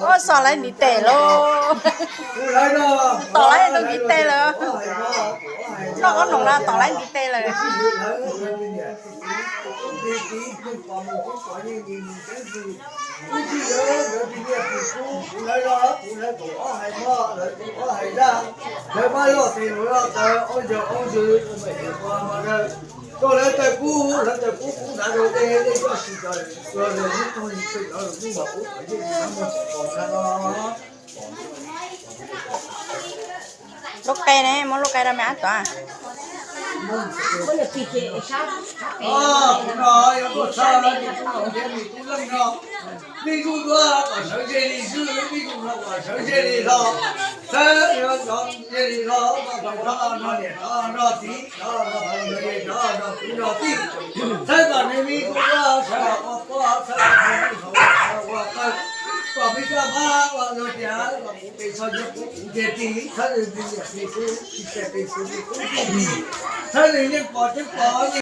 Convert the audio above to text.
Ua xov lawv ntiv tes lauj. Tom lawv ntiv tes lawm. Noj ob noog no tom lawv ntiv tes lawm. Lawv pab loj tes lawv loj taw, ob yawg ob ntxwg, koj lawv taw kub, lawv taw kub kub hnav rau dej, dej coj sis cov lawm, lub mas kub tom yeej tsis muaj tsis pom ntag no. Lub qe ne, muab lub qe rau me ab tuav. Kuv no yog tuaj txhawb me tub Looj thiab me tub Leej no. Mej zuj zus kom sawv ze li xwb, mej zuj zus kom sawv ze li hlo. Txhawb cov ze li hlo, thov no niam, thov no txiv, thov no kwv no tij, txhawb kom nws me zuj zus sawv los ua pog, txhawb kom nws me zuj zus sawv los ua pog, kom peb coj pab los yog tias los kuv pes txog yog kuv kuv ces tij, txhawb nws me niam me tub, tsis ces pes txwv me tub tij, txhawb nws yeej pom ceeb pom